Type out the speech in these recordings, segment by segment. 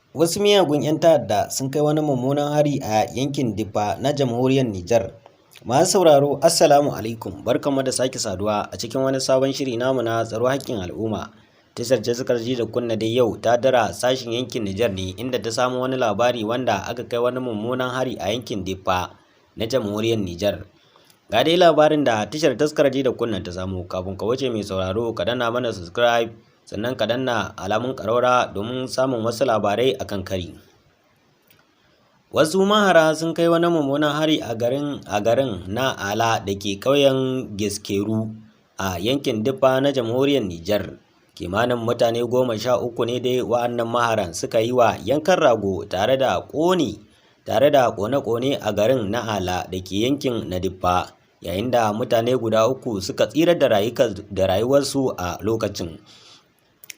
Wasu miyagun 'yan ta'adda sun kai wani mummunan hari a yankin Diffa na jamhuriyar Nijar. Masu sauraro, Assalamu alaikum, barkanmu da sake saduwa a cikin wani sabon shiri namu na tsaro haƙƙin al'umma. Tashar Taskar Ji da Kunna dai yau ta dara sashin yankin Nijar ne, inda ta samu wani labari wanda aka kai wani mummunan hari a yankin Diffa na jamhuriyar Nijar. Ga dai labarin da tashar Taskar Ji da Kunna ta samu. Kafin ka wuce, mai sauraro, ka danna mana subscribe, sannan ka danna alamun ƙararrawa domin samun wasu labarai akan kari. Wasu mahara sun kai wani mummunan hari a garin na Ala da ke ƙauyen Geskeru a yankin Diffa na jamhuriyar Nijar. Kimanin mutane 13 ne dai wa'annan maharan suka yi wa yankan rago tare da ƙone-ƙone a garin na Ala da ke yankin na Diffa, yayin da mutane guda uku suka tsira da rayuwarsu a lokacin.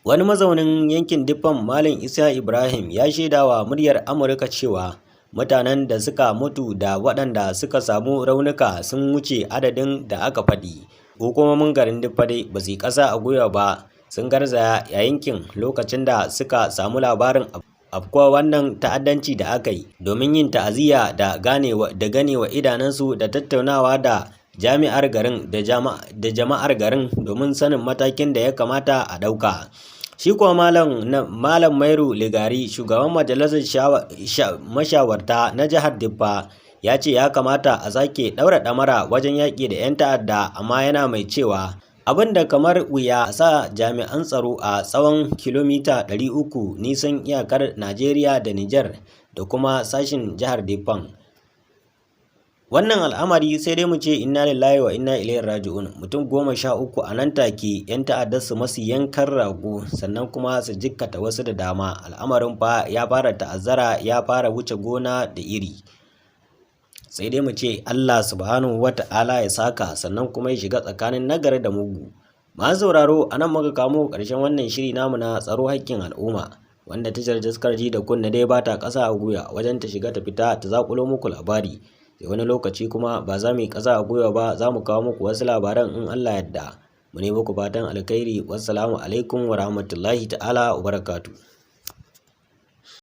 Wani mazaunin yankin Diffan, Malam Isa Ibrahim, ya shaidawa Muryar Amurka cewa mutanen da suka mutu da waɗanda suka samu raunuka sun wuce adadin da aka faɗi. Hukumomin garin Diffa dai ba su yi ƙasa a gwiwa ba, sun garzaya a yankin lokacin da suka samu labarin afkuwar wannan ta'addanci da aka yi domin yin ta'aziyya da ganewa idanunsu da tattaunawa da jami'ar garin da jama'ar garin domin sanin matakin da ya kamata a ɗauka. Shi kuwa Malam Mairu Ligari, shugaban majalisar mashawarta na jihar Diffa, ya ce ya kamata a sake ɗaura ɗamara wajen yaƙi da 'yan ta'adda, amma yana mai cewa abin da kamar wuya a sa jami'an tsaro a tsawon kilomita 300 nisan iyakar Najeriya da Nijar da kuma sashin jihar Diffan. Wannan al'amari sai dai mu ce inna lillahi wa inna ilaihi raji'un. Mutum 13 a nan take 'yan ta'adda su masu yankan rago, sannan kuma su jikkata wasu da dama. Al'amarin fa ya fara ta'azzara, ya fara wuce gona da iri. Sai dai mu ce Allah Subhanahu wa Ta'ala ya saka, sannan kuma ya shiga tsakanin nagari da mugu. Masu sauraro, a nan muka kamo ƙarshen wannan shiri namu na tsaro haƙƙin al'umma, wanda tashar Taskar Ji da Kunna dai ba ta ƙasa a gwiwa wajen ta shiga ta fita ta zaƙulo muku labari. Sai wani lokaci kuma ba za mu yi ƙasa a gwiwa ba, za mu kawo muku wasu labaran in Allah yadda. Mu ne muku fatan alkhairi. Wassalamu alaikum wa rahmatullahi ta'ala wa barakatuh.